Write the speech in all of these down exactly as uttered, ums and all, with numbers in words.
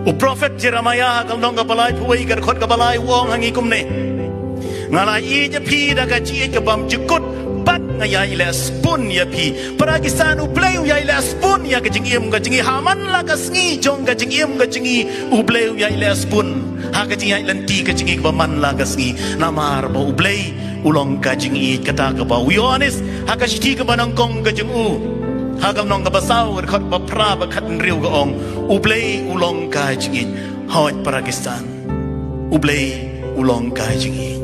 U prophet Jeremiah ha ka lynnong kaba laiphew wei ka dkhot kaba lai u ong ha ngi kumne: Nga la ïeit ïa phi da ka jingïeit ka bym jukut, bad nga ïai leh sbun ïa phi. Para Khristan, U Blei u ïai leh sbun ïa ka jingim ka jong ngi ha man la ka sngi jong ka jingim ka jong ngi. U Blei u ïai leh sbun ha ka jingïaid lynti ka jong ngi kaba man la ka sngi. Namar ba U Blei u long ka jingïeit, kata kaba u Ïoannis ha ka shithi kaba nyngkong ka jong u ha ka lynnong kaba saw ka dkhot ba phra bad khathynriew ka ong: U Blei u long ka jingïeit. Hooid para Khristan, U Blei u long ka jingïeit.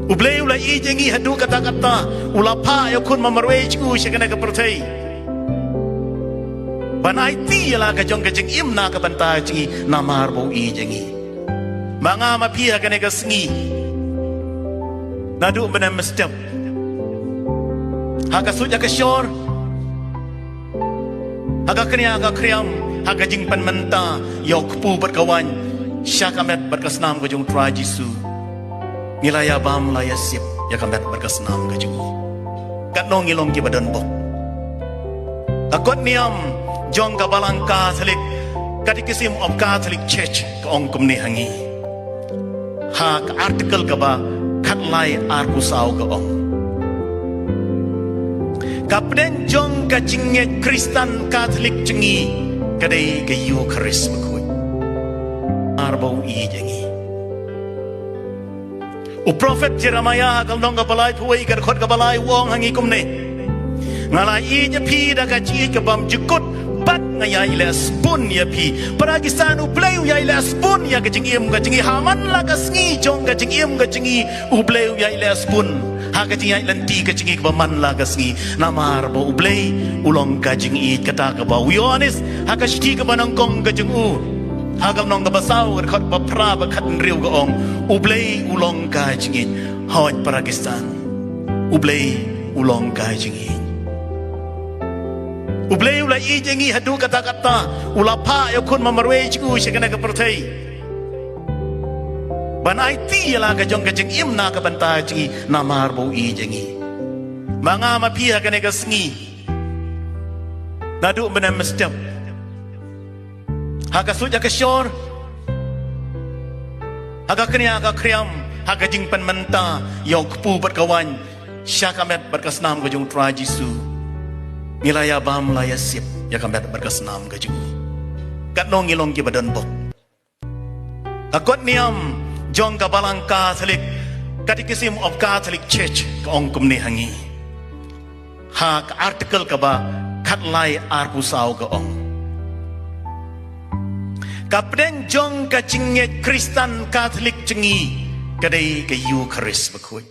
U Blei u la ïeit ïa ngi haduh katta katta, u la phah ïa u khun ba marwei jong u sha kane ka pyrthei ban aiti ïa la ka jong ka jingim na ka bynta jong ngi, namar ba u ïeit ïa ngi. Ma nga ma phi ha kane ka sngi, naduh mynne mynstep, ha ka suit ha ka shor, ha ka kñia ha ka khriam, ha ka jingpynmynta ïa u kpu bad ka waiñ sha ka met bad ka snam ka jong u Trai Jisu, ngi la ïabam la ïasip ïa ka met bad ka snam ka jong u. Katno ngi long kiba donbok. Ka kot niam jong ka Balang Katholik, Catechism of Catholic Church, ka ong kumne ha ngi, ha ka article kaba khatlai arphew saw ka ong: Ka pdeng jong ka jingngeit Khristan Katholik jong ngi ka dei ka Eukharist bakhuid. Namar ba u ïeit ïa ngi. U prophet Jeremiah ha ka lynnong kaba laiphew wei ka dkhot kaba lai u ong ha ngi kumne: Nga la ïeit ïa phi da ka jingïeit ka bym jukut, bad nga ïai leh sbun ïa phi. Para Khristan, U Blei u ïai leh sbun ïa ka jingim ka jong ngi ha man la ka sngi jong ka jingim ka jong ngi. U Blei u ïai leh sbun ha ka jingïaid lynti ka jong ngi kaba man la ka sngi. Namar ba U Blei u long ka jingïeit, kata kaba u Ïoannis ha ka shithi kaba nyngkong ka jong u ha ka lynnong kaba saw ka dkhot ba phra bad khathynriew ka ong: U Blei u long ka jingïeit. Hooid para Khristan, U Blei u long ka jingïeit. U Blei u la ïeit ïa ngi haduh katta katta, u la phah ïa u khun ba marwei jong u sha kane ka pyrthei ban aiti ïa la ka jong ka jingim na ka bynta jong ngi, namar ba u ïeit ïa ngi. Ma nga ma phi ha kane ka sngi, naduh mynne mynstep, ha ka suit ha ka shor, ha ka kñia ha ka khriam, ha ka jingpynmynta ïa u kpu bad ka waiñ sha ka met bad ka snam ka jong u Trai Jisu, ngi la ïabam la ïasip ïa ka met bad ka snam ka jong u. Katno ngi long kiba donbok. Ka kot niam jong ka Balang Katholik, Catechism of Catholic Church, ka ong kumne ha ngi, ha ka article kaba khatlai arphew saw ka ong: Ka pdeng jong ka jingngeit Khristan Katholik jong ngi ka dei ka Eukharist bakhuid.